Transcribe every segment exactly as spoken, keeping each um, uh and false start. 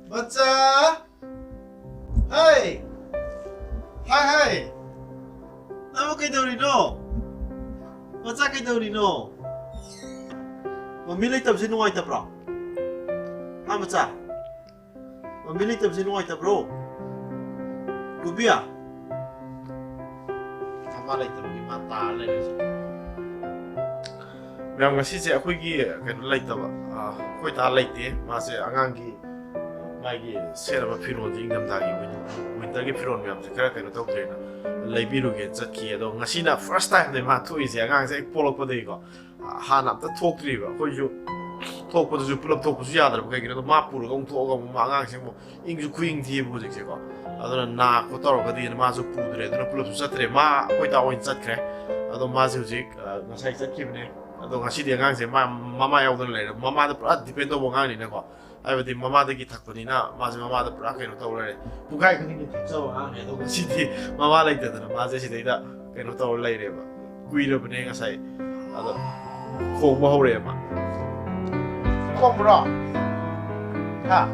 ꯃꯆꯥ! ꯍꯩ! ꯍꯥꯏ, ꯍꯥꯏ! ꯅꯪꯕꯨ ꯀꯩꯗꯧꯔꯤꯅꯣ? ꯃꯆꯥ, ꯀꯩꯗꯧꯔꯤꯅꯣ? ꯃꯃꯤ ꯂꯩꯇꯕꯁꯦ ꯅꯨꯡꯉꯥꯏꯇꯕ꯭ꯔꯣ? ꯍꯥ, ꯃꯆꯥ? ꯃꯃꯤ ꯂꯩꯇꯕꯁꯦ ꯅꯨꯡꯉꯥꯏꯇꯕ꯭ꯔꯣ? ꯀꯨꯕꯤꯌꯥ? ꯃꯃꯥ ꯂꯩꯇꯕꯒꯤ ꯃꯥ ꯇꯥꯔ ꯂꯩꯔꯦ ꯍꯧꯖꯤꯛ꯫ ꯃꯌꯥꯝ, ꯉꯁꯤꯁꯦ ꯑꯩꯈꯣꯏꯒꯤ ꯀꯩꯅꯣ ꯂꯩꯇꯕ, ꯑ, ꯑꯩꯈꯣꯏ ꯗꯥ ꯂꯩꯇꯦ꯫ ꯃꯥꯁꯦ ꯑꯉꯥꯡꯒꯤ, ꯃꯥꯒꯤ ꯁꯦꯠꯅꯕ ꯐꯤꯔꯣꯜꯁꯦ, ꯏꯪꯊꯝꯊꯥꯒꯤ ꯋꯤꯟ-, ꯋꯤꯟꯇꯔꯒꯤ ꯐꯤꯔꯣꯜ ꯃꯌꯥꯝꯁꯦ ꯈꯔ ꯀꯩꯅꯣ ꯇꯧꯗ꯭ꯔꯦꯅ ꯂꯩꯕꯤꯔꯨꯒꯦꯅ ꯆꯠꯈꯤ꯫ ꯑꯗꯣ ꯉꯁꯤꯅ ꯐꯥꯔꯁ ꯇꯥꯏꯝꯅꯦ ꯃꯥ ꯊꯣꯛꯏꯁꯦ, ꯑꯉꯥꯡꯁꯦ ꯍꯦꯛ ꯄꯣꯛꯂꯛꯄꯗꯒꯤꯀꯣ꯫ ꯍꯥꯟꯅ ꯑꯝꯇ ꯊꯣꯛꯇ꯭ꯔꯤꯕ꯫ ꯑꯩꯈꯣꯏꯁꯨ ꯊꯣꯛꯄꯗꯨꯁꯨ ꯄꯨꯂꯞ ꯊꯣꯛꯄꯁꯨ ꯌꯥꯗ꯭ꯔꯕ꯫ ꯀꯩꯒꯤꯅꯣꯗ ꯃꯥ ꯄꯨꯔꯒ ꯑꯃꯨꯛ ꯊꯣꯛꯑꯒ ꯑꯃꯨꯛ ꯃꯥ ꯑꯉꯥꯡꯁꯦ ꯑꯃꯨꯛ ꯏꯪꯁꯨ ꯈꯨꯏꯪ ꯊꯤꯕ ꯍꯧꯖꯤꯛꯁꯦꯀꯣ꯫ ꯑꯗꯨꯅ ꯅꯥ ꯈꯣꯠ ꯇꯧꯔꯒꯗꯤꯅ ꯃꯥꯁꯨ ꯄꯨꯗ꯭ꯔꯦ꯫ ꯑꯗꯨꯅ ꯄꯨꯂꯞꯁꯨ ꯆꯠꯇ꯭ꯔꯦ꯫ ꯃꯥ ꯑꯩꯈꯣꯏ ꯗꯥ ꯑꯣꯏꯅ ꯆꯠꯈ꯭ꯔꯦ꯫ ꯑꯗꯣ ꯃꯥꯁꯦ ꯍꯧꯖꯤꯛ, ꯑ, ꯉꯁꯥꯏ ꯆꯠꯈꯤꯕꯅꯦ꯫ ꯑꯗꯣ ꯉꯁꯤꯗꯤ ꯑꯉꯥꯡꯁꯦ ꯃꯥ, ꯃꯃꯥ ꯌꯥꯎꯗꯅ ꯂꯩꯔꯦ꯫ ꯃꯃꯥꯗ ꯄꯨꯔꯥ ꯗꯤꯄꯦꯟ ꯇꯧꯕ ꯑꯉꯥꯡꯅꯤꯅꯀꯣ꯫ ꯍꯥꯏꯕꯗꯤ ꯃꯃꯥꯗꯒꯤ ꯊꯛꯄꯅꯤꯅ ꯃꯥꯁꯦ ꯃꯃꯥꯗ ꯄꯨꯔꯥ ꯀꯩꯅꯣ ꯇꯧꯔ ꯂꯩꯔꯦ꯫ ꯄꯨꯡꯈꯥꯏ ꯈꯨꯗꯤꯡꯒꯤ ꯊꯛꯆꯕ ꯑꯉꯥꯡꯅꯦ꯫ ꯑꯗꯣ ꯉꯁꯤꯗꯤ ꯃꯃꯥ ꯂꯩꯇꯗꯅ ꯃꯥꯁꯦ ꯁꯤꯗꯩꯗ ꯀꯩꯅꯣ ꯇꯧꯔ ꯂꯩꯔꯦꯕ꯫ ꯀꯨꯏꯔꯕꯅꯦ ꯉꯁꯥꯏ꯫ ꯑꯗꯣ ꯈꯣꯡꯕ ꯍꯧꯔꯛꯑꯦ ꯃꯥ꯫ ꯈꯣꯡꯕ꯭ꯔꯣ? ꯍꯥ?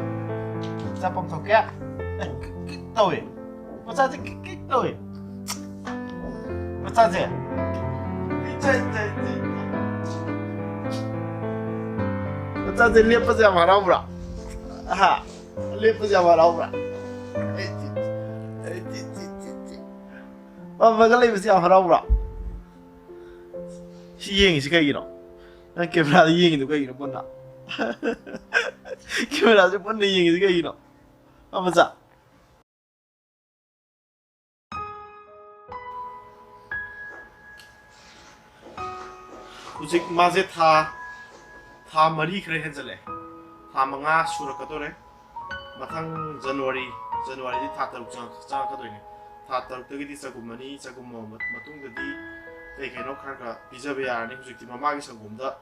ꯆꯥꯐꯝ ꯊꯣꯛꯀꯦ? ꯑꯦ, ꯀꯤꯛ, ꯀꯤꯛ ꯇꯧꯏ꯫ ꯃꯆꯥꯁꯦ ꯀꯤꯛ, ꯀꯤꯛ ꯇꯧꯏ꯫ ꯃꯆꯥꯁꯦ꯫ ꯃꯆꯥꯁꯦ ꯂꯦꯞꯄꯁꯦ ꯌꯥꯝ ꯍꯔꯥꯎꯕ꯭ꯔꯥ? ꯍꯥ? ꯂꯦꯞꯄꯁꯦ ꯌꯥꯝ ꯍꯔꯥꯎꯕ꯭ꯔꯥ? ꯐꯝꯃꯒ ꯂꯩꯕꯁꯦ ꯌꯥꯝ ꯍꯔꯥꯎꯕ꯭ꯔꯥ? ꯁꯤ ꯌꯦꯡꯉꯤꯁꯤ ꯀꯩꯒꯤꯅꯣ? ꯅꯪ ꯀꯦꯃꯦꯔꯥꯗ ꯌꯦꯡꯉꯤꯗꯣ ꯀꯩꯒꯤꯅꯣ ꯄꯨꯟꯅ? ꯀꯦꯃꯦꯔꯥꯁꯦ ꯄꯨꯟꯅ ꯌꯦꯡꯉꯤꯁꯤ ꯀꯩꯒꯤꯅꯣ? ꯑꯃꯆꯥ꯫ ꯍꯧꯖꯤꯛ ꯃꯥꯁꯦ ꯊꯥ, ꯊꯥ ꯃꯔꯤ ꯈꯔ ꯍꯦꯟꯖꯜꯂꯛꯑꯦ꯫ ꯊꯥ ꯃꯉꯥ ꯁꯨꯔꯛꯀꯗꯣꯔꯦ꯫ ꯃꯊꯪ ꯖꯅꯋꯥꯔꯤ, ꯖꯅꯋꯥꯔꯤꯗꯤ ꯊꯥ ꯇꯔꯨꯛ ꯆꯪꯉꯛ-, ꯆꯪꯉꯛꯀꯗꯣꯏꯅꯦ꯫ ꯊꯥ ꯇꯔꯨꯛꯇꯒꯤꯗꯤ ꯆꯒꯨꯝ ꯑꯅꯤ, ꯆꯒꯨꯝ ꯑꯃ ꯃ-, ꯃꯇꯨꯡꯗꯗꯤ ꯀꯩ ꯀꯩꯅꯣ ꯈꯔ ꯈꯔ ꯄꯤꯖꯕ ꯌꯥꯔꯅꯤ꯫ ꯍꯧꯖꯤꯛꯇꯤ ꯃꯃꯥꯒꯤ ꯁꯪꯒꯣꯝꯗ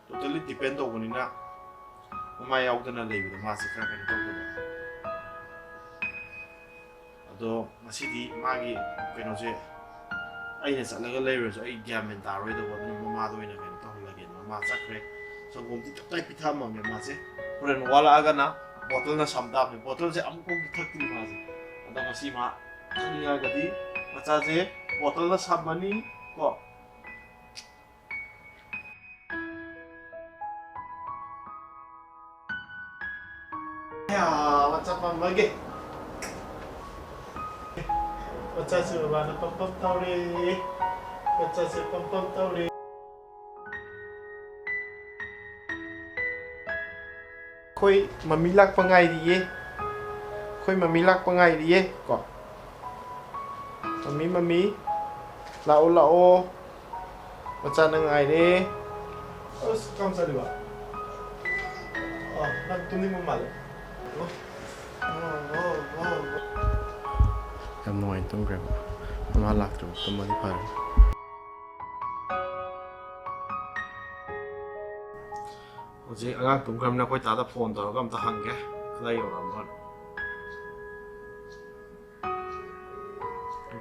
totally depend ꯇꯧꯕꯅꯤꯅ ꯃꯃꯥ ꯌꯥꯎꯗꯅ ꯂꯩꯕꯗꯣ ꯃꯥꯁꯦ ꯈꯔ ꯀꯩꯅꯣ ꯇꯧꯗꯕ꯫ ꯑꯗꯣ ꯉꯁꯤꯗꯤ ꯃꯥꯒꯤ ꯀꯩꯅꯣꯁꯦ ꯑꯩꯅ ꯆꯠꯂꯒ ꯂꯩꯔꯨꯔꯁꯨ ꯑꯩ ꯒ꯭ꯌꯥꯟ ꯃꯦꯟ ꯇꯥꯔꯣꯏꯗꯧꯕ, ꯑꯗꯨꯅ ꯃꯃꯥꯗ ꯑꯣꯏꯅ ꯀꯩꯅꯣ ꯇꯧꯍꯜꯂꯒꯦꯅ ꯃꯃꯥ ꯆꯠꯈ꯭ꯔꯦ꯫ ꯁꯪꯒꯣꯝꯗꯤ ꯇꯞꯇꯥꯏ ꯄꯤꯊꯛꯑꯝꯃꯕꯅꯦ ꯃꯥꯁꯦ꯫ ꯍꯣꯔꯦꯟ ꯋꯥꯠꯂꯛꯑꯒꯅ ꯕꯣꯇꯜꯅ ꯁꯝ ꯇꯥꯕꯅꯤ꯫ ꯕꯣꯇꯜꯁꯦ ꯑꯃꯨꯛꯐꯥꯎꯗꯤ ꯊꯛꯇ꯭ꯔꯤ ꯃꯥꯁꯦ꯫ ꯑꯗꯣ ꯉꯁꯤ ꯃꯥ ꯊꯛꯅꯤꯡꯉꯒꯗꯤ ꯃꯆꯥꯁꯦ ꯕꯣꯇꯜꯅ ꯁꯝꯃꯅꯤ ꯀꯣ꯫ ꯌꯥ, ꯃꯆꯥ ꯄꯝꯕꯒꯤ꯫ ꯃꯆꯥꯁꯦ ꯕꯕꯥꯅ ꯄꯝ ꯄꯝ ꯇꯧꯔꯦ꯫ ꯃꯆꯥꯁꯦ ꯄꯝ ꯄꯝ ꯇꯧꯔꯦ꯫ ꯑꯩꯈꯣꯏ ꯃꯃꯤ ꯂꯥꯛꯄ ꯉꯥꯏꯔꯤꯌꯦ꯫ ꯑꯩꯈꯣꯏ ꯃꯃꯤ ꯂꯥꯛꯄ ꯉꯥꯏꯔꯤꯌꯦ ꯀꯣ꯫ ꯃꯃꯤ, ꯃꯃꯤ, ꯂꯥꯛꯑꯣ, ꯂꯥꯛꯑꯣ꯫ ꯃꯆꯥꯅ ꯉꯥꯏꯔꯦ꯫ ꯑꯁ, ꯀꯔꯝ ꯆꯠꯂꯤꯕ? ꯑ, ꯅꯪ ꯇꯨꯝꯅꯤꯡꯕ ꯃꯥꯜꯂꯦ꯫ ꯌꯥꯝ ꯅꯨꯡꯉꯥꯏꯅ ꯇꯨꯝꯈ꯭ꯔꯦꯕ꯫ ꯃꯃꯥ ꯂꯥꯛꯇ꯭ꯔꯤꯕ ꯇꯨꯝꯃꯗꯤ ꯐꯔꯦ꯫ ꯍꯧꯖꯤꯛ ꯑꯉꯥꯡ ꯇꯨꯝꯈ꯭ꯔꯕꯅꯤꯅ ꯑꯩꯈꯣꯏ ꯇꯥꯗ ꯐꯣꯟ ꯇꯧꯔꯒ ꯑꯝꯇ ꯍꯪꯒꯦ, ꯀꯗꯥꯏ ꯌꯧꯔꯛꯑꯕꯅꯣ꯫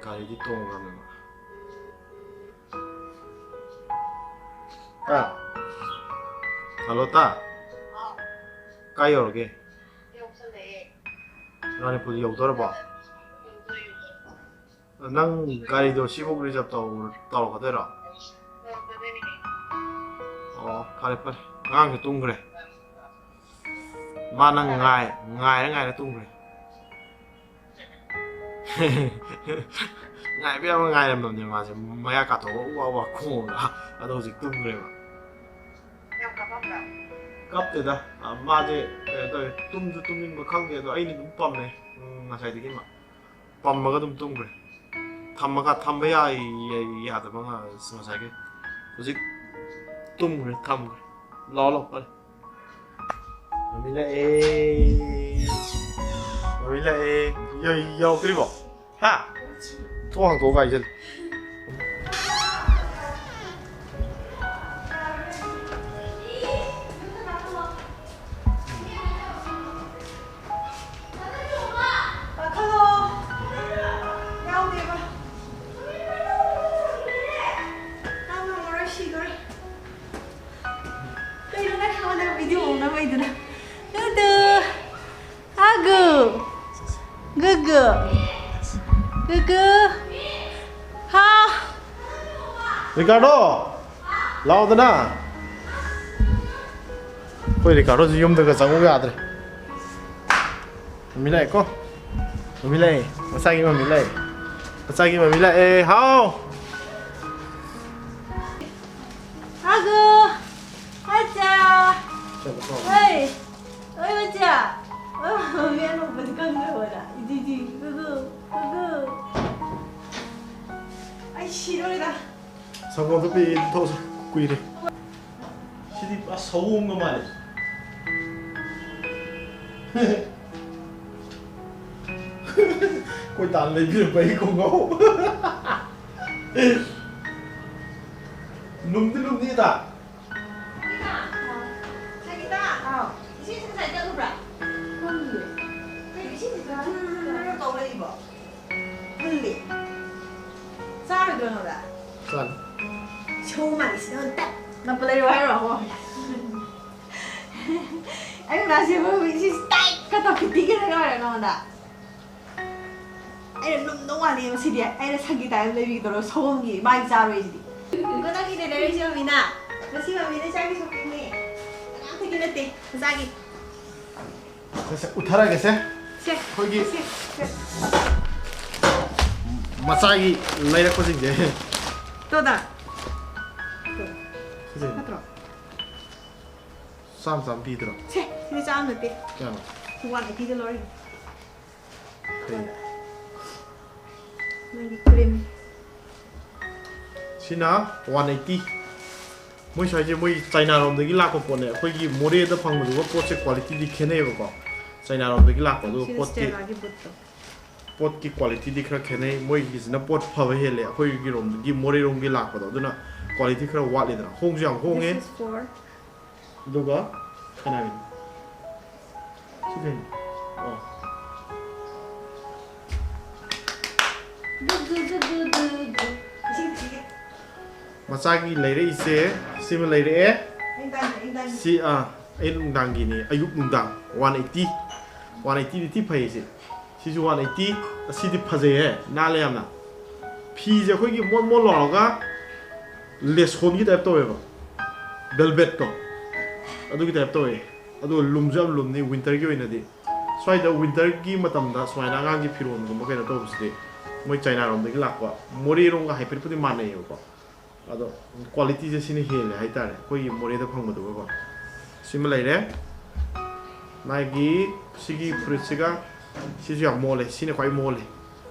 ꯒꯥꯔꯤꯗꯤ ꯇꯣꯡꯈ꯭ꯔꯕꯅꯦꯕ꯫ ꯇꯥ? ꯍꯜꯂꯣ, ꯇꯥ? ꯀꯥꯏ ꯌꯧꯔꯒꯦ? ꯌꯧꯁꯜꯂꯛꯑꯦ꯫ ꯃꯅꯤꯄꯨꯔ ꯌꯧꯗꯣꯔꯕꯣ? ꯌꯧꯗꯣꯔꯦ, ꯌꯧꯗꯣꯔꯦ꯫ ꯅꯪ ꯒꯥꯔꯤꯗꯣ ꯁꯤꯐꯧ reserve ꯇꯧ-, ꯇꯧꯔꯛꯀꯗꯣꯏꯔꯣ? ꯇꯧꯔꯛꯀꯗꯣꯏꯅꯦ꯫ ꯑꯣ, ꯐꯔꯦ, ꯐꯔꯦ꯫ ꯑꯉꯥꯡꯁꯨ ꯇꯨꯝꯈ꯭ꯔꯦ꯫ ꯃꯥꯅ ꯉꯥꯏ-, ꯉꯥꯏꯔ ꯉꯥꯏꯔ ꯇꯨꯝꯈ꯭ꯔꯦ꯫ ꯉꯥꯏꯕ ꯌꯥꯕ ꯉꯥꯏꯔꯝꯃꯕꯅꯦ ꯃꯥꯁꯦ, ꯃꯌꯥ ꯀꯥꯊꯣꯛꯑꯒ ꯎꯋꯥ ꯎꯋꯥ ꯈꯣꯡꯉꯒ꯫ ꯑꯗꯣ ꯍꯧꯖꯤꯛ ꯇꯨꯝꯈ꯭ꯔꯦꯕ꯫ ꯌꯥꯝ ꯀꯞꯄꯝꯕ꯭ꯔꯥ? ꯀꯞꯇꯦꯗ꯫ ꯑ, ꯃꯥꯁꯦ ꯀꯩꯅꯣ ꯇꯧꯋꯦ, ꯇꯨꯝꯁꯨ ꯇꯨꯝꯅꯤꯡꯕ ꯈꯪꯗꯦ, ꯑꯗꯣ ꯑꯩꯅ ꯑꯗꯨꯝ ꯄꯝꯃꯦ꯫ ꯎꯝ, ꯉꯁꯥꯏꯗꯒꯤ ꯃꯥ ꯄꯝꯃꯒ ꯑꯗꯨꯝ ꯇꯨꯝꯈ꯭ꯔꯦ꯫ ꯊꯝꯃꯒ, ꯊꯝꯕ ꯌꯥꯏ, ꯌꯥꯏ, ꯌꯥꯗꯕ ꯉꯥ-, ꯉꯁꯥꯏꯒꯤ꯫ ꯍꯧꯖꯤꯛ ꯇꯨꯝꯈ꯭ꯔꯦ, ꯊꯝꯈ꯭ꯔꯦ꯫ ꯂꯥꯎ, ꯂꯥꯎ, ꯐꯔꯦ꯫ ꯃꯃꯤ ꯂꯥꯛꯑꯦ꯫ ꯃꯃꯤ ꯂꯥꯛꯑꯦ꯫ ꯌꯧ-, ꯌꯧꯗ꯭ꯔꯤꯕꯣ? ꯍꯥ? ꯊꯣꯡ ꯍꯥꯡꯇꯣꯛꯑꯒ ꯍꯥꯏꯖꯜꯂꯨ꯫ ꯀꯥꯈꯠꯂꯣ꯫ ꯌꯥꯎꯗꯦꯕ꯫ ꯅꯪ ꯉꯝꯃꯔꯣꯏ, ꯁꯤꯗꯣꯔꯦ꯫ ꯀꯩꯅꯣ ꯅꯪ ꯑꯩꯉꯣꯟꯗ video ꯅꯝꯃꯛꯏꯗꯨꯅ? ꯇꯨ ꯇꯨ꯫ ꯒꯨꯒꯨ꯫ ꯒꯨꯒꯨ꯫ ꯍꯥꯎ꯫ ꯔꯤꯀꯥꯔꯗꯣ, ꯂꯥꯎꯗꯅ꯫ ꯑꯩꯈꯣꯏ ꯔꯤꯀꯥꯔꯗꯣꯁꯤ ꯌꯨꯝꯗꯒ ꯆꯪꯉꯨ ꯌꯥꯗ꯭ꯔꯦ꯫ ꯃꯃꯤ ꯂꯥꯛꯑꯦꯀꯣ꯫ ꯃꯃꯤ ꯂꯥꯛꯑꯦ꯫ ꯃꯆꯥꯒꯤ ꯃꯃꯤ ꯂꯥꯛꯑꯦ꯫ ꯃꯆꯥꯒꯤ ꯃꯃꯤ ꯂꯥꯛꯑꯦ꯫ ꯍꯥꯎ꯫ ꯍꯥꯒꯨ꯫ ꯍꯥꯏꯆꯥ꯫ ꯍꯣꯏ꯫ ꯍꯣꯏ, ꯃꯆꯥ꯫ ꯍꯣꯏ, ꯃꯃꯤ ꯑꯅꯧꯕꯗꯤ ꯈꯪꯗ꯭ꯔꯕꯣ ꯅꯪ? ꯏꯗꯤ, ꯏꯗꯤ, ꯒꯨꯒꯨ, ꯒꯨꯒꯨ꯫ ꯑꯩ ꯁꯤꯗꯣꯔꯦꯗ꯫ ꯁꯪꯒꯣꯝꯁꯨ ꯄꯤ, ꯊꯛꯎꯁꯦ꯫ ꯀꯨꯏꯔꯦ꯫ ꯁꯤꯗꯤ ꯄꯨꯔꯥ ꯁꯑꯣꯝꯒ ꯃꯥꯜꯂꯦ꯫ ꯑꯩꯈꯣꯏ ꯇꯥꯟ ꯂꯩꯕꯤꯔꯛꯄ ꯑꯩ ꯈꯣꯡꯒ꯭ꯔꯥꯎ꯫ ꯂꯨꯝꯗꯤ ꯂꯨꯝꯗꯤ ꯇꯥ꯫ ꯁꯪꯒꯤꯇꯥ, ꯁꯪꯒꯤꯇꯥ꯫ ꯍꯥꯎ꯫ ꯏꯁꯤꯡꯁꯦ ꯉꯁꯥꯏ ꯆꯠꯂꯨꯕ꯭ꯔꯥ? ꯈꯪꯗꯦ꯫ ꯀꯩꯅꯣ ꯏꯁꯤꯡꯁꯦ ꯖꯨꯔꯨ ꯖꯨꯔꯨ ꯇꯧ ꯂꯩꯔꯤꯕꯣ? ꯈꯜꯂꯤ꯫ ꯆꯥꯔꯣꯏꯗ꯭ꯔꯣ ꯅꯪꯗ? ꯆꯥꯅꯤ꯫ ꯁꯧ ꯃꯥꯜꯂꯤ ꯁꯤꯗ ꯇꯛ ꯅꯞꯄ ꯂꯩꯔꯣ ꯍꯥꯏꯔꯣ? ꯍꯣꯏ꯫ ꯑꯩ ꯃꯅꯥꯛꯁꯦ ꯃꯣꯏ ꯁꯤ ꯇꯥꯏꯠꯀ ꯇꯧ ꯐꯤꯠꯇꯤꯡꯒ ꯂꯩꯔꯣ ꯍꯥꯏꯔꯣ ꯅꯉꯣꯟꯗ? ꯑꯩꯅ ꯂꯨꯝꯗꯧ ꯃꯥꯜꯂꯤ ꯃꯁꯤꯗꯤ꯫ ꯑꯩꯅ ꯁꯪꯒꯤꯇꯥ ꯑꯃ ꯂꯩꯕꯤꯒꯗꯧꯔꯣ ꯁꯑꯣꯝꯒꯤ ꯃꯥꯒꯤ ꯆꯥꯔꯣꯏꯁꯤꯗꯤ꯫ ꯒꯣꯗꯥꯒꯤꯗ ꯂꯩꯔꯛꯏꯁꯦ ꯃꯃꯤꯅ꯫ ꯉꯁꯤ ꯃꯃꯤꯅ ꯏꯆꯥꯒꯤ ꯁꯣꯄꯤꯡꯅꯦ꯫ ꯑꯉꯥꯡꯗꯒꯤ ꯅꯠꯇꯦ, ꯃꯆꯥꯒꯤ꯫ ꯁꯦ, ꯁꯦ, ꯎꯠꯊꯔꯒꯦꯁꯦ꯫ ꯁꯦ, ꯑꯩꯈꯣꯏꯒꯤ ꯁꯦ, ꯁꯦ꯫ ꯃꯆꯥꯒꯤ ꯂꯩꯔꯛꯄꯁꯤꯡꯁꯦ꯫ ꯇꯣꯗ꯫ ꯁꯤꯁꯦ꯫ ꯅꯠꯇ꯭ꯔꯣ? ꯆꯥꯝ ꯆꯥꯝ ꯄꯤꯗ꯭ꯔꯣ? ꯁꯦ, ꯁꯤꯗꯤ ꯆꯥꯝ ꯅꯠꯇꯦ꯫ ꯀꯌꯥꯅꯣ? ꯋꯥꯟ ꯑꯩꯠꯇꯤꯗ ꯂꯧꯔꯤꯅꯦ꯫ ꯐꯩ꯫ ꯅꯪꯒꯤ ꯀ꯭ꯔꯤꯝ꯫ ꯁꯤꯅ ꯋꯥꯟ ꯑꯩꯠꯇꯤ꯫ ꯃꯣꯏ ꯁ꯭ꯋꯥꯏꯁꯦ ꯃꯣꯏ ꯆꯥꯏꯅꯥꯔꯣꯝꯗꯒꯤ ꯂꯥꯛꯄ ꯄꯣꯠꯅꯦ꯫ ꯑꯩꯈꯣꯏꯒꯤ ꯃꯣꯔꯦꯗ ꯐꯪꯕꯗꯨꯒ ꯄꯣꯠꯁꯦ ꯀ꯭ꯋꯥꯂꯤꯇꯤꯗꯤ ꯈꯦꯠꯅꯩꯌꯦꯕꯀꯣ꯫ ꯆꯥꯏꯅꯥꯔꯣꯝꯗꯒꯤ ꯂꯥꯛꯄ, ꯑꯗꯨꯒ ꯁꯤꯅ ꯄꯣꯠꯇꯤ, ꯁ꯭ꯇꯦꯂꯥꯒꯤ ꯕꯨꯠꯇꯣ꯫ ꯄꯣꯠꯀꯤ ꯀ꯭ꯋꯥꯂꯤꯇꯤꯗꯤ ꯈꯔ ꯈꯦꯠꯅꯩ꯫ ꯃꯣꯏꯒꯤꯁꯤꯅ ꯄꯣꯠ ꯐꯕ ꯍꯦꯜꯂꯦ ꯑꯩꯈꯣꯏꯒꯤꯔꯣꯝꯗꯒꯤ, ꯃꯣꯔꯦꯔꯣꯝꯒꯤ ꯂꯥꯛꯄꯗꯣ, ꯑꯗꯨꯅ ꯀ꯭ꯋꯥꯂꯤꯇꯤ ꯈꯔ ꯋꯥꯠꯂꯤꯗꯅ꯫ ꯍꯣꯡꯁꯨ ꯌꯥꯝ ꯍꯣꯡꯉꯦ꯫ This is for ꯑꯗꯨꯒ ꯀꯅꯥꯒꯤꯅꯣ? ꯁꯤ ꯀꯩꯅꯣ? ꯑꯣ꯫ ꯗꯨ, ꯗꯨ, ꯗꯨ, ꯗꯨ, ꯗꯨ, ꯗꯨ꯫ ꯏꯁꯤꯡ ꯊꯤꯒꯦ꯫ ꯃꯆꯥꯒꯤ ꯂꯩꯔꯛꯏꯁꯦ ꯁꯤꯃ ꯂꯩꯔꯛꯑꯦ꯫ ꯑꯌꯨꯛ ꯅꯨꯡꯗꯥꯡꯒꯤ, ꯑꯌꯨꯛ ꯅꯨꯡꯗꯥꯡꯒꯤ꯫ ꯁꯤ, ꯑꯥ, ꯑꯌꯨꯛ ꯅꯨꯡꯗꯥꯡꯒꯤꯅꯤ, ꯑꯌꯨꯛ ꯅꯨꯡꯗꯥꯡ꯫ One eighty. ꯋꯥꯟ ꯑꯩꯠꯇꯤꯗꯤ ꯊꯤ ꯐꯩ ꯁꯤ꯫ ꯁꯤꯁꯨ ꯋꯥꯟ ꯑꯩꯠꯇꯤ꯫ ꯑꯁꯤꯗꯤ ꯐꯖꯩꯍꯦ, ꯅꯥꯜꯂꯦ ꯌꯥꯝꯅ꯫ ꯐꯤꯁꯦ ꯑꯩꯈꯣꯏꯒꯤ ꯃꯣꯟ ꯃꯣꯟ ꯂꯥꯎꯔꯒ ꯂꯦꯁꯣꯟꯒꯤ ꯇꯥꯏꯞ ꯇꯧꯋꯦꯕ, ꯕꯦꯜꯕꯦꯠꯇꯣ, ꯑꯗꯨꯒꯤ ꯇꯥꯏꯞ ꯇꯧꯋꯦ꯫ ꯑꯗꯨꯒ ꯂꯨꯝꯁꯨ ꯌꯥꯝ ꯂꯨꯝꯅꯤ ꯋꯤꯟꯇꯔꯒꯤ ꯑꯣꯏꯅꯗꯤ꯫ ꯁ꯭ꯋꯥꯏꯗ ꯋꯤꯟꯇꯔꯒꯤ ꯃꯇꯝꯗ ꯁꯨꯃꯥꯏꯅ ꯑꯉꯥꯡꯒꯤ ꯐꯤꯔꯣꯜꯒꯨꯝꯕ ꯀꯩꯅꯣ ꯇꯧꯕꯁꯤꯗꯤ ꯃꯣꯏ ꯆꯥꯏꯅꯥꯔꯣꯝꯗꯒꯤ ꯂꯥꯛꯄ, ꯃꯣꯔꯦꯔꯣꯝꯒ ꯍꯥꯏꯐꯦꯠꯄꯨꯗꯤ ꯃꯥꯟꯅꯩꯌꯦꯕꯀꯣ꯫ ꯑꯗꯣ ꯀ꯭ꯋꯥꯂꯤꯇꯤꯁꯦ ꯁꯤꯅ ꯍꯦꯜꯂꯦ ꯍꯥꯏꯇꯥꯔꯦ ꯑꯩꯈꯣꯏꯒꯤ ꯃꯣꯔꯦꯗ ꯐꯪꯕꯗꯨꯒꯀꯣ꯫ ꯁꯤꯃ ꯂꯩꯔꯦ꯫ ꯃꯥꯒꯤ ꯁꯤꯒꯤ ꯐꯨꯔꯤꯠꯁꯤꯒ ꯁꯤꯁꯨ ꯌꯥꯝ ꯃꯣꯜꯂꯦ, ꯁꯤꯅ ꯈ꯭ꯋꯥꯏ ꯃꯣꯜꯂꯦ꯫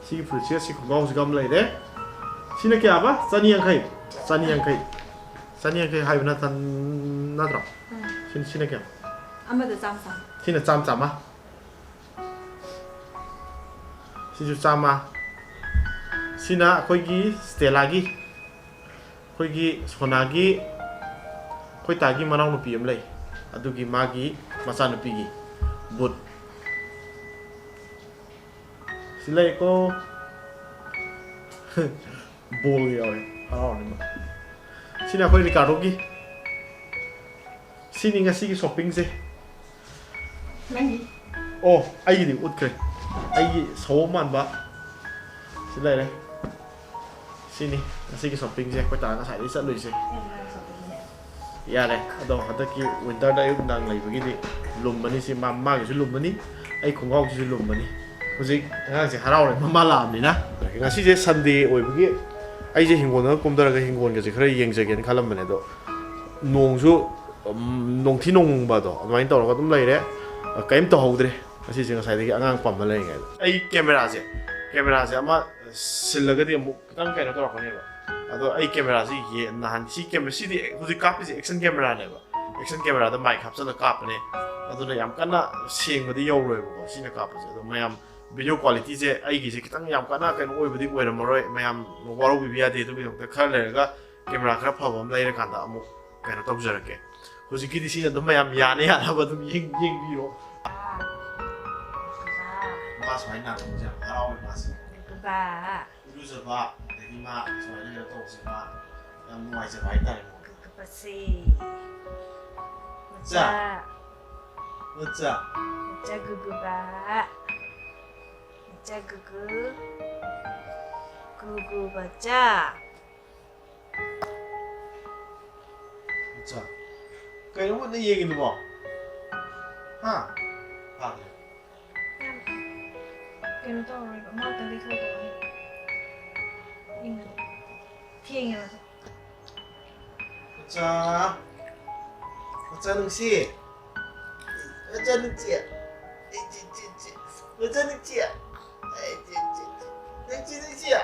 ꯁꯤꯒꯤ ꯐꯨꯔꯤꯠꯁꯤꯒ ꯁꯤ ꯈꯣꯡꯒ꯭ꯔꯥꯎꯁꯤꯒ ꯑꯃ ꯂꯩꯔꯦ꯫ ꯁꯤꯅ ꯀꯌꯥꯕ? ꯆꯅꯤ ꯌꯥꯡꯈꯩ꯫ ꯆꯅꯤ ꯌꯥꯡꯈꯩ꯫ ꯆꯅꯤ ꯌꯥꯡꯈꯩ ꯍꯥꯏꯕ ꯅꯠꯇ-, ꯅꯠꯇ꯭ꯔꯣ? ꯁꯤꯅ, ꯁꯤꯅ ꯀꯌꯥ? ꯑꯃꯗ ꯆꯥꯝꯃ ꯆꯥꯝꯃ꯫ ꯁꯤꯅ ꯆꯥꯝꯃ ꯆꯥꯝꯃ꯫ ꯁꯤꯁꯨ ꯆꯥꯝꯃ꯫ ꯁꯤꯅ ꯑꯩꯈꯣꯏꯒꯤ ꯁ꯭ꯇꯦꯂꯥꯒꯤ, ꯑꯩꯈꯣꯏꯒꯤ ꯁꯣꯅꯥꯒꯤ, ꯑꯩꯈꯣꯏ ꯇꯥꯒꯤ ꯃꯅꯥꯎꯅꯨꯄꯤ ꯑꯃ ꯂꯩ, ꯑꯗꯨꯒꯤ ꯃꯥꯒꯤ ꯃꯆꯥꯅꯨꯄꯤꯒꯤ ꯕꯨꯠ꯫ ꯁꯤ ꯂꯩꯀꯣ꯫ ꯕꯣꯜ ꯌꯥꯎꯋꯦ, ꯍꯔꯥꯎꯔꯅꯤ ꯃꯥ꯫ ꯁꯤꯅ ꯑꯩꯈꯣꯏ ꯔꯤꯀꯥꯔꯗꯣꯒꯤ꯫ ꯁꯤꯅꯤ ꯉꯁꯤꯒꯤ ꯁꯣꯞꯄꯤꯡꯁꯦ꯫ ꯅꯪꯒꯤ? ꯑꯣ, ꯑꯩꯒꯤꯗꯤ ꯎꯠꯈ꯭ꯔꯦ꯫ ꯑꯩꯒꯤ ꯁꯑꯣꯝ ꯃꯥꯟꯕ ꯁꯤ ꯂꯩꯔꯦ꯫ ꯁꯤꯅꯤ ꯉꯁꯤꯒꯤ ꯁꯣꯞꯄꯤꯡꯁꯦ, ꯑꯩꯈꯣꯏ ꯇꯥ ꯉꯁꯥꯏꯗꯒꯤ ꯆꯠꯂꯨꯏꯁꯦ꯫ ꯌꯥꯔꯦ, ꯑꯗꯣ ꯍꯟꯗꯛꯀꯤ ꯋꯤꯟꯇꯔꯗ ꯑꯌꯨꯛ ꯅꯨꯡꯗꯥꯡ ꯂꯩꯕꯒꯤꯗꯤ ꯂꯨꯝꯕꯅꯤ ꯁꯤ, ꯃꯥ-, ꯃꯥꯒꯤꯁꯨ ꯂꯨꯝꯕꯅꯤ, ꯑꯩ ꯈꯣꯡꯒ꯭ꯔꯥꯎꯁꯤꯁꯨ ꯂꯨꯝꯕꯅꯤ꯫ ꯍꯧꯖꯤꯛ ꯑꯉꯥꯡꯁꯦ ꯍꯔꯥꯎꯔꯦ, ꯃꯃꯥ ꯂꯥꯛꯑꯕꯅꯤꯅ꯫ ꯉꯁꯤꯁꯦ ꯁꯟꯗꯦ ꯑꯣꯏꯕꯒꯤ ꯑꯩꯁꯦ ꯍꯤꯡꯒꯣꯜꯗ ꯀꯨꯝꯊꯔꯒ ꯍꯤꯡꯒꯣꯜꯒꯁꯦ ꯈꯔ ꯌꯦꯡꯖꯒꯦꯅ ꯈꯜꯂꯝꯕꯅꯦ, ꯑꯗꯣ ꯅꯣꯡꯁꯨ, ꯎꯝ, ꯅꯣꯡꯊꯤ ꯅꯣꯡꯃꯪꯕꯗꯣ ꯑꯗꯨꯃꯥꯏꯅ ꯇꯧꯔꯒ ꯑꯗꯨꯝ ꯂꯩꯔꯦ꯫ ꯀꯔꯤꯝ ꯇꯧꯍꯧꯗ꯭ꯔꯦ ꯉꯁꯤꯁꯦ, ꯉꯁꯥꯏꯗꯒꯤ ꯑꯉꯥꯡ ꯄꯝꯃ ꯂꯩꯔꯤꯉꯩꯗ꯫ ꯑꯩ ꯀꯦꯃꯦꯔꯥꯁꯦ, ꯀꯦꯃꯦꯔꯥꯁꯦ ꯑꯃ ꯁꯤꯜꯂꯒꯗꯤ ꯑꯃꯨꯛ ꯈꯤꯇꯪ ꯀꯩꯅꯣ ꯇꯧꯔꯛꯀꯅꯦꯕ꯫ ꯑꯗꯣ ꯑꯩ ꯀꯦꯃꯦꯔꯥꯁꯤ ꯌꯦ-, ꯅꯍꯥꯟ ꯁꯤ ꯀꯦꯃꯦꯔꯥ, ꯁꯤꯗꯤ ꯍꯧꯖꯤꯛ ꯀꯥꯞꯄꯤꯁꯦ ꯑꯦꯛꯁꯟ ꯀꯦꯃꯦꯔꯥꯅꯦꯕ꯫ ꯑꯦꯛꯁꯟ ꯀꯦꯃꯦꯔꯥꯗ ꯃꯥꯏꯛ ꯍꯥꯞꯆꯜꯂꯒ ꯀꯥꯞꯄꯅꯦ꯫ ꯑꯗꯨꯅ ꯌꯥꯝ ꯀꯟꯅ ꯁꯦꯡꯕꯗꯤ ꯌꯧꯔꯣꯏꯕꯀꯣ ꯁꯤꯅ ꯀꯥꯞꯄꯁꯦ꯫ ꯑꯗꯣ ꯃꯌꯥꯝ ꯚꯤꯗꯤꯑꯣ ꯀ꯭ꯋꯥꯂꯤꯇꯤꯁꯦ ꯑꯩꯒꯤꯁꯦ ꯈꯤꯇꯪ ꯌꯥꯝ ꯀꯟꯅ ꯀꯩꯅꯣ ꯑꯣꯏꯕꯗꯤ ꯑꯣꯏꯔꯝꯃꯔꯣꯏ, ꯃꯌꯥꯝ ꯋꯥꯔꯧꯕꯤꯕ ꯌꯥꯗꯦ꯫ ꯑꯗꯨꯒꯤꯗꯃꯛꯇ ꯈꯔ ꯂꯩꯔꯒ ꯀꯦꯃꯦꯔꯥ ꯈꯔ ꯐꯕ ꯑꯃ ꯂꯩꯔꯀꯥꯟꯗ ꯑꯃꯨꯛ ꯀꯩꯅꯣ ꯇꯧꯖꯔꯛꯀꯦ꯫ ꯍꯧꯖꯤꯛꯀꯤꯗꯤ ꯁꯤꯅ ꯑꯗꯨꯝ ꯃꯌꯥꯝ ꯌꯥꯅ ꯌꯥꯅꯕ ꯑꯗꯨꯝ ꯌꯦꯡ-, ꯌꯦꯡꯕꯤꯔꯣ꯫ ꯃꯥ ꯁꯨꯃꯥꯏꯅ ꯅꯥꯀꯣꯡꯁꯦ ꯌꯥꯝ ꯍꯔꯥꯎꯋꯦ ꯃꯥꯁꯦ꯫ ꯕꯕꯥ꯫ ꯏꯔꯨꯖꯕ, ꯑꯗꯒꯤ ꯃꯥ ꯁꯨꯃꯥꯏꯅ ꯀꯩꯅꯣ ꯇꯧꯕꯁꯦ ꯃꯥ ꯌꯥꯝ ꯅꯨꯡꯉꯥꯏꯖꯕ ꯍꯥꯏꯇꯥꯔꯦ꯫ ꯀꯄꯁꯦ꯫ ꯃꯆꯥ꯫ ꯃꯆꯥ꯫ ꯃꯆꯥ꯫ ꯃꯆꯥ ꯒꯨꯒꯨꯕ꯫ ꯆ ꯒ ꯒ, ꯒꯨ ꯒꯨ ꯕ ꯆ꯫ ꯏꯆꯥ, ꯀꯩꯅꯣ ꯃꯨꯟꯅ ꯌꯦꯡꯉꯤꯗꯨꯕꯣ? ꯍꯥ? ꯐꯥꯈ꯭ꯔꯦ꯫ ꯀꯩꯅꯣ ꯇꯧꯔꯔꯣꯏꯕ, ꯑꯃꯈꯛꯇꯪ ꯂꯩꯊꯣꯛꯑꯗꯧꯅꯤ꯫ ꯏꯪꯉꯗꯤ꯫ ꯊꯦꯡꯉꯦꯕ꯫ ꯃꯆꯥ, ꯃꯆꯥ ꯅꯨꯡꯁꯤ, ꯃꯆꯥ ꯅꯨꯡꯁꯤ, ꯃꯆꯥ ꯅꯨꯡꯁꯤ, ꯅꯨꯡꯁꯤ ꯅꯨꯡꯁꯤ, ꯑ,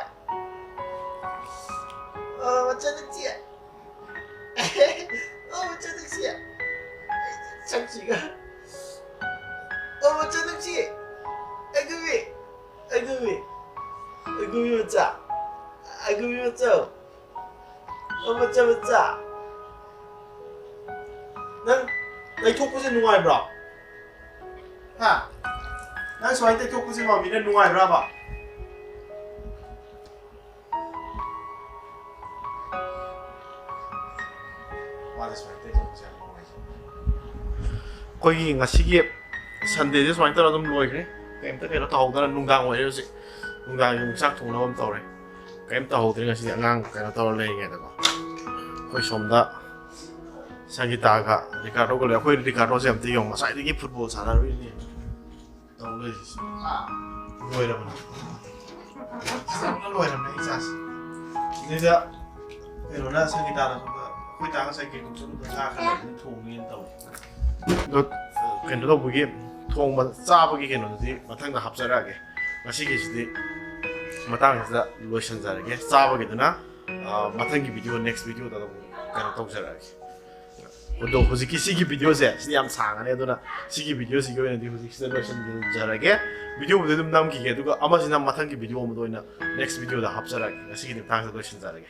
ꯃꯆꯥ ꯅꯨꯡꯁꯤ, ꯑ, ꯃꯆꯥ ꯅꯨꯡꯁꯤ, ꯁꯛꯁꯤꯒ, ꯑ, ꯃꯆꯥ ꯅꯨꯡꯁꯤ, ꯑꯩꯒꯨꯝꯕꯤ, ꯑꯩꯒꯨꯝꯕꯤ, ꯑꯩꯒꯨꯝꯕꯤ ꯃꯆꯥ, ꯑꯩꯒꯨꯝꯕꯤ ꯃꯆꯥ꯫ ꯑꯣ, ꯃꯆꯥ, ꯃꯆꯥ꯫ ꯅꯪ ꯇꯩꯊꯣꯛꯄꯁꯦ ꯅꯨꯡꯉꯥꯏꯕ꯭ꯔꯣ? ꯍꯥ? ꯅꯪ ꯁꯨꯃꯥꯏꯅ ꯇꯩꯊꯣꯛꯄꯁꯦ ꯃꯥꯃꯤꯅ ꯅꯨꯡꯉꯥꯏꯕ꯭ꯔꯕ? ꯃꯥꯁꯦ ꯁꯨꯃꯥꯏꯅ ꯇꯩꯊꯣꯛꯄꯁꯦ ꯌꯥꯝ ꯅꯨꯡꯉꯥꯏ꯫ ꯑꯩꯈꯣꯏꯒꯤ ꯉꯁꯤꯒꯤ Sundayꯁꯦ ꯁꯨꯃꯥꯏꯅ ꯇꯧꯔꯒ ꯑꯗꯨꯝ ꯂꯣꯏꯈ꯭ꯔꯦ꯫ ꯀꯩꯝꯇ ꯀꯩꯅꯣ ꯇꯧꯍꯧꯗꯅ ꯅꯨꯡꯗꯥꯡ ꯑꯣꯏꯔꯦ ꯍꯧꯖꯤꯛ꯫ ꯅꯨꯡꯗꯥꯡꯒꯤ ꯑꯃꯨꯛ ꯆꯥꯛ ꯊꯣꯡꯅꯕ ꯑꯃ ꯇꯧꯔꯦ꯫ ꯀꯩꯝ ꯇꯧꯍꯧꯗ꯭ꯔꯦ ꯉꯁꯤꯗꯤ, ꯑꯉꯥꯡ ꯀꯩꯅꯣ ꯇꯧꯔ ꯂꯩꯔꯤꯉꯩꯗꯀꯣ꯫ ꯑꯩꯈꯣꯏ ꯁꯣꯝꯗ ꯁꯪꯒꯤꯇꯥꯒ ꯔꯤꯀꯥꯔꯗꯣꯒ ꯂꯩ꯫ ꯑꯩꯈꯣꯏ ꯔꯤꯀꯥꯔꯗꯣꯁꯦ ꯑꯝꯇ ꯌꯦꯡꯉꯣ, ꯉꯁꯥꯏꯗꯒꯤ ꯐꯨꯠꯕꯣꯜ ꯁꯥꯟꯅꯔꯨꯔꯤꯅꯦ꯫ ꯇꯧ ꯂꯩꯔꯤꯁꯦ꯫ ꯑꯥ, ꯂꯣꯏꯔꯕꯅꯦ꯫ ꯁꯥꯟꯅꯕꯅ ꯂꯣꯏꯔꯕꯅꯦ ꯏꯆꯥꯁꯦ꯫ ꯑꯗꯨꯗ ꯀꯩꯅꯣꯅ ꯁꯪꯒꯤꯇꯥꯅ ꯁꯣꯝꯗ ꯑꯩꯈꯣꯏ ꯇꯥ ꯉꯁꯥꯏ ꯀꯩꯅꯣ ꯆꯠꯂꯨꯕꯗ ꯉꯥ ꯈꯔ ꯂꯩꯕꯅꯤ ꯊꯣꯡꯉꯦꯅ ꯇꯧꯔꯤ꯫ ꯑꯗꯣ ꯀꯩꯅꯣ ꯇꯧꯕꯒꯤ, ꯊꯣꯡꯕ ꯆꯥꯕꯒꯤ ꯀꯩꯅꯣꯗꯨꯗꯤ ꯃꯊꯪꯗ ꯍꯥꯞꯆꯔꯛꯑꯒꯦ꯫ ꯉꯁꯤꯒꯤꯁꯤꯗꯤ ꯃꯇꯥꯡꯁꯤꯗ ꯂꯣꯏꯁꯤꯟꯖꯔꯒꯦ꯫ ꯆꯥꯕꯒꯤꯗꯨꯅ, ꯑ, ꯃꯊꯪꯒꯤ video, next videoꯗ ꯑꯗꯨꯝ ꯀꯩꯅꯣ ꯇꯧꯖꯔꯛꯑꯒꯦ꯫ ꯑꯗꯣ ꯍꯧꯖꯤꯛꯀꯤ ꯁꯤꯒꯤ videoꯁꯦ ꯁꯤꯗꯤ ꯌꯥꯝ ꯁꯥꯡꯉꯅꯤ, ꯑꯗꯨꯅ ꯁꯤꯒꯤ videoꯁꯤꯒꯤ ꯑꯣꯏꯅꯗꯤ ꯍꯧꯖꯤꯛꯁꯤꯗ ꯂꯣꯏꯁꯤꯟꯖꯔꯒꯦ꯫ Videoꯕꯨꯗꯤ ꯑꯗꯨꯝ ꯅꯝꯈꯤꯒꯦ, ꯑꯗꯨꯒ ꯑꯃꯁꯤꯅ ꯃꯊꯪꯒꯤ video ꯑꯃꯗ ꯑꯣꯏꯅ, next videoꯗ ꯍꯥꯞꯆꯔꯛꯑꯒꯦ꯫ ꯉꯁꯤꯒꯤꯗꯤ ꯃꯇꯥꯡꯁꯤꯗ ꯂꯣꯏꯁꯤꯟꯖꯔꯒꯦ꯫